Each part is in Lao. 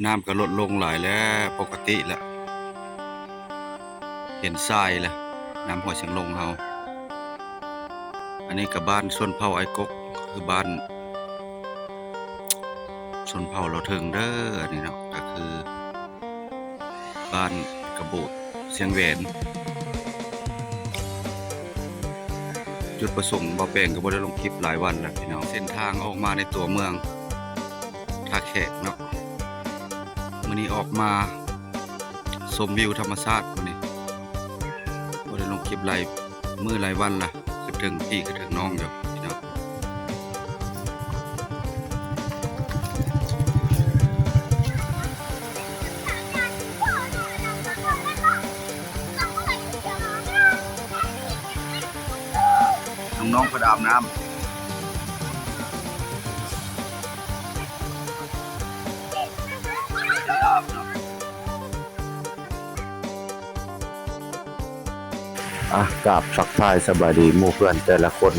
ນ້ຳກໍລົດລົງຫຼາຍແລ້ວ ປົກກະຕິລະ ເຫັນຊາຍລະ ນ້ຳຫ້ວຍຊຽງລົງເຮົາ. ອັນນີ້ກໍບ້ານຊົນເຜົ່າອ້າຍກົກ ຄືບ້ານຊົນເຜົ່າລາວເທິງເດີ ອັນນີ້ເນາະ ກໍຄື ບ້ານກະບູດຊຽງແຫວນ. ຈຸດປະສົງ ບ່າວແປງກໍບໍ່ໄດ້ລົງຄລິບຫຼາຍວັນແລ້ວພີ່ນ້ອງ. ເສັ້ນທາງອອກມາໃນຕົວເມືອງທ່າແຂກເນາະ. ມື້ນີ້ອອກມາຊົມວິວທຳມະຊາດ ມື້ນີ້ບໍ່ໄດ້ລົງຄລິບຫຼາຍ ມື້ຫຼາຍວັນລະ ຄິດເຖິງພີ່ຄິດເຖິງນ້ອງຢູ່ພີ່ນ້ອງ. ນ້ອງໆ ເພິ່ນອາບນ້ຳ. ອ່ະ ກາບທັກທາຍສະບາຍດີໝູ່ເພື່ອນແຕ່ລະຄົນ.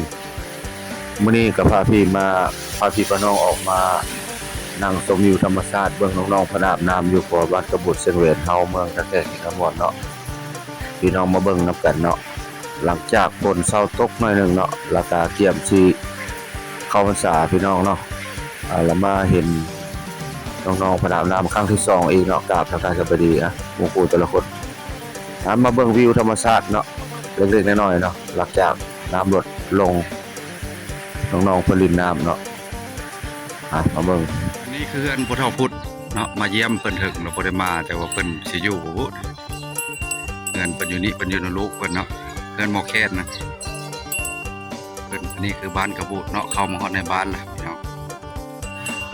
ມື້ນີ້ກໍພາພີ່ມາ ພາພີ່ພານ້ອງອອກມານັ່ງຊົມວິວທຳມະຊາດ ເບິ່ງນ້ອງໆ ເພິ່ນອາບນ້ຳຢູ່ ເພາະວ່າບ້ານກະບູດຊຽງແຫວນເຮົາ ເມືອງທ່າແຂກແຂວງຄຳມ່ວນເນາະ. ພີ່ນ້ອງມາເບິ່ງນຳກັນເນາະ. ຫຼັງຈາກຝົນເຊົາຕົກໜ້ອຍໜຶ່ງເນາະ ລະກະກຽມຊິເຂົ້າພັນສາພີ່ນ້ອງເນາະ. ອ່າ ລະມາເຫັນນ້ອງໆ ເພິ່ນອາບນ້ຳຄັ້ງທີສອງອີກເນາະ. ກາບທັກທາຍສະບາຍດີ ອ່ະ ໝູ່ຄູ່ແຕ່ລະຄົນ. ອ່ະ ມາເບິ່ງວິວທຳມະຊາດເນາະ ເລັກໆ ນ້ອຍໆ ເນາະ ຫຼັງຈາກນ້ຳລົດລົງ ນ້ອງໆ ເພິ່ນຫຼິ້ນນ້ຳເນາະ. ອ່ະ ມາເບິ່ງ ອັນນີ້ຄືເຮືອນຜູ້ເຖົ້າພຸດເນາະ ມາຢ້ຽມເພິ່ນເຖິງແລ້ວ ບໍ່ໄດ້ມາ ແຕ່ວ່າເພິ່ນຊິຢູ່ບໍ່ບຸ. ເຮືອນເພິ່ນຢູ່ນີ້ ເພິ່ນຢູ່ນຳລູກເພິ່ນເນາະ ເຮືອນໝໍແຄ້ນນະ. ເພິ່ນ ອັນນີ້ຄືບ້ານກະບູດເນາະ ເຂົ້າມາຮອດໃນບ້ານລະພີ່ນ້ອງ.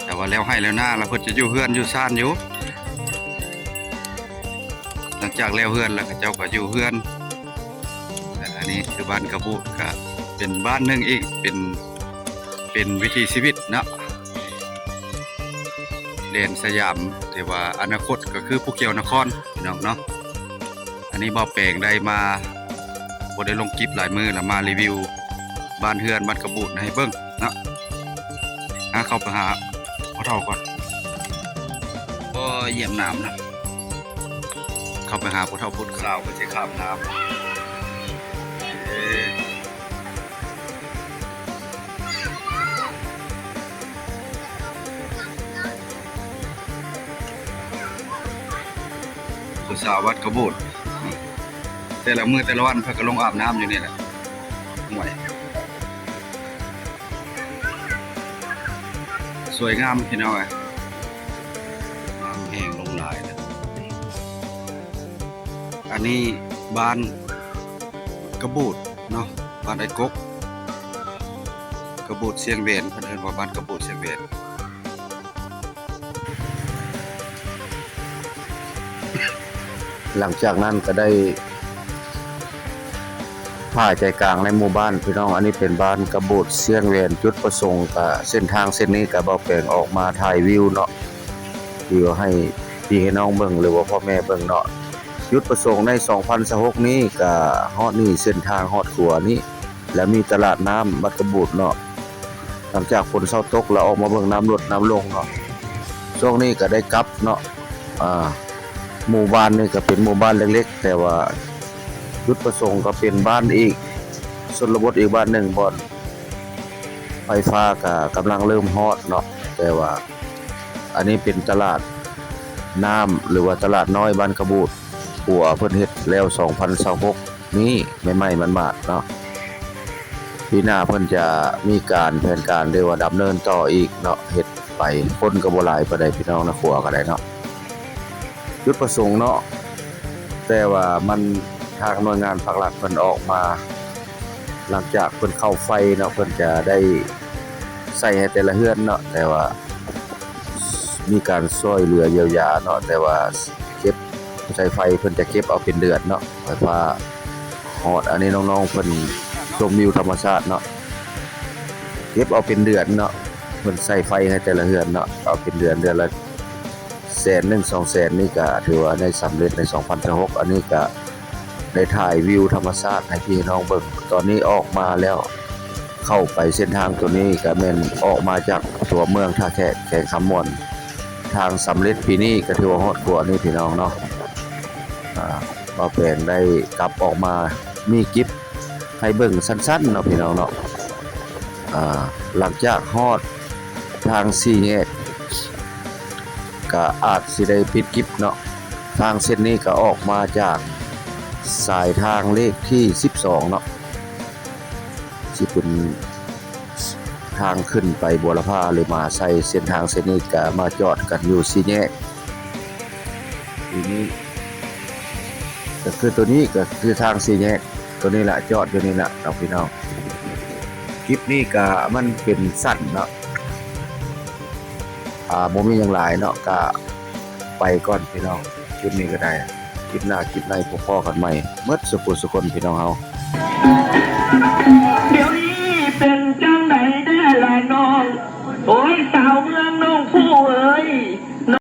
ແຕ່ວ່າແລ້ວໄຮ່ແລ້ວນາລະ ເພິ່ນຈະຢູ່ເຮືອນຢູ່ຊານຢູ່. ຫຼັງຈາກແລ້ວເຮືອນລະ ເຂົາເຈົ້າກໍຢູ່ເຮືອນ. ແລະ ອັນນີ້ຄືບ້ານກະບູດ ກະເປັນບ້ານໜຶ່ງອີກ ເປັນ ເປັນວິຖີຊີວິດເນາະ ແດນສະຫຍາມ ທີ່ວ່າອະນາຄົດກໍຄືພູຂຽວນະຄອນ ພີ່ນ້ອງເນາະ. ອັນນີ້ບ່າວແປງໄດ້ມາ ບໍ່ໄດ້ລົງຄລິບຫຼາຍມື້ລະ ມາຣີວິວບ້ານເຮືອນບ້ານກະບູດໃຫ້ເບິ່ງເນາະ. ຫາເຂົ້າໄປຫາພໍ່ເຖົ້າກ່ອນ ບໍ່ຢ້ຽມນ້ຳນະ. ເຂົ້າໄປຫາຜູ້ເຖົ້າຜູ້ສາວເພິ່ນຊິຂ້າມນ້ຳ. ເອີ ຜູ້ສາວວັດກະບູດ ແຕ່ລະມື້ແຕ່ລະວັນເພິ່ນກໍລົງອາບນ້ຳຢູ່ນີ້ແຫຼະ. ຫ້ວຍ ສວຍງາມພີ່ນ້ອງເອີຍ ນ້ຳແຫ້ງລົງຫຼາຍແລ້ວ. ອັນນີ້ບ້ານກະບູດເນາະ ບ້ານອ້າຍກົກ ກະບູດຊຽງແຫວນ ເພິ່ນເອີ້ນວ່າບ້ານກະບູດຊຽງແຫວນ. ຫຼັງຈາກນັ້ນກໍໄດ້ຜ່າໃຈກາງໃນໝູ່ບ້ານພີ່ນ້ອງ. ອັນນີ້ເປັນບ້ານກະບູດຊຽງແຫວນ. ຈຸດປະສົງກະເສັ້ນທາງເສັ້ນນີ້ກະບ່າວແປງອອກມາຖ່າຍວິວເນາະ ວິວໃຫ້ພີ່ໃຫ້ນ້ອງເບິ່ງ ຫຼືວ່າພໍ່ແມ່ເບິ່ງເນາະ. ຈຸດປະສົງໃນສອງພັນຊາວຫົກນີ້ກະຮອດນີ້ ເສັ້ນທາງຮອດຂົວນີ້ ແລະ ມີຕະຫຼາດນ້ຳວັດກະບູດເນາະ. ຫຼັງຈາກຝົນເຊົາຕົກລະອອກມາເບິ່ງນ້ຳລົດນ້ຳລົງເນາະ. ຊ່ວງນີ້ກະໄດ້ກັບເນາະ ອ່າ ໝູ່ບ້ານນີ້ກະເປັນໝູ່ບ້ານເລັກໆ ແຕ່ວ່າຈຸດປະສົງກະເປັນບ້ານອີກ ຊົນນະບົດອີກບ້ານໜຶ່ງ ບ່ອນໄຟຟ້າກະກຳລັງເລີ່ມຮອດເນາະ. ແຕ່ວ່າອັນນີ້ເປັນຕະຫຼາດນ້ຳ ຫຼືວ່າຕະຫຼາດນ້ອຍບ້ານກະບູດ ຂົວເພິ່ນເຮັດແລ້ວສອງພັນຊາວຫົກນີ້ ໃໝ່ໆ ໝາດໆ ເນາະ. ປີໜ້າເພິ່ນຈະມີການ ແຜນການ ຫຼືວ່າດຳເນີນຕໍ່ອີກເນາະ ເຮັດໄປ. ຄົນກໍບໍ່ຫຼາຍປານໃດພີ່ນ້ອງນະ ຂົວກໍໄດ້ເນາະ. ຈຸດປະສົງເນາະ ແຕ່ວ່າມັນ ທາງໜ່ວຍງານພາກລັດເພິ່ນອອກມາ ຫຼັງຈາກເພິ່ນເຂົ້າໄຟເນາະ ເພິ່ນຈະໄດ້ໃສ່ໃຫ້ແຕ່ລະເຮືອນເນາະ ແຕ່ວ່າມີການຊ່ວຍເຫຼືອຢຽວຢາເນາະ ແຕ່ວ່າເກັບ ສາຍໄຟເພິ່ນຈະເກັບເອົາເປັນເດືອນເນາະ ໄຟຟ້າຮອດ. ອັນນີ້ນ້ອງໆ ເພິ່ນຊົມວິວທຳມະຊາດເນາະ ເກັບເອົາເປັນເດືອນເນາະ ເພິ່ນໃສ່ໄຟໃຫ້ແຕ່ລະເຮືອນເນາະ ເອົາເປັນເດືອນ ເດືອນລະ ແສນໜຶ່ງ ສອງແສນນີ້ກະຖືວ່າໄດ້ສຳເລັດໃນສອງພັນຊາວຫົກ. ອັນນີ້ກະໄດ້ຖ່າຍວິວທຳມະຊາດໃຫ້ພີ່ໃຫ້ນ້ອງເບິ່ງ. ຕອນນີ້ອອກມາແລ້ວ ເຂົ້າໄປເສັ້ນທາງໂຕນີ້ກະແມ່ນອອກມາຈາກຕົວເມືອງທ່າແຂກ ແຂວງຄຳມ່ວນ. ທາງສຳເລັດປີນີ້ກໍຖືວ່າຮອດຂົວນີ້ພີ່ນ້ອງເນາະ. ອາ ບ່າວແປງໄດ້ກັບອອກມາມີກິບໃຫ້ເບິ່ງສັ້ນໆເນາະພີ່ນ້ອງເນາະ. ອາ ຫຼັງຈາກຮອດທາງສີ່ແຍກ ກະອາດຊິໄດ້ປິດກິບເນາະ. ທາງເສັ້ນນີ້ກະອອກມາຈາກສາຍທາງເລກທີສິບສອງເນາະ ຊິເປັນທາງຂຶ້ນໄປບົວລະພາ ຫຼືມາໃຊ້ເສັ້ນທາງເສັ້ນນີ້ ກະມາຈອດກັນຢູ່ສີ່ແຍກ. ທີນີ້ກະຄືໂຕນີ້ກະຄືທາງສີ່ແຍກ ໂຕນີ້ລະ ຈອດຢູ່ນີ້ລະເນາະພີ່ນ້ອງ. ຄລິບນີ້ກະມັນເປັນສັ້ນເນາະ ອາ ບໍ່ມີຫຍັງຫຼາຍເນາະ ກະໄປກ່ອນພີ່ນ້ອງ. ຄລິບນີ້ກໍໄດ້ ຄລິບໜ້າຄລິບໃນພົບພໍ້ກັນໃໝ່ ໝົດສູ່ຜູ້ສູ່ຄົນພີ່ນ້ອງເຮົາ. ດຽວນີ້ເປັນຈັ່ງໃດແດ່ລະນ້ອງ ໂອ້ຍ ຊາວເມືອງໜອງຄູເອີຍ.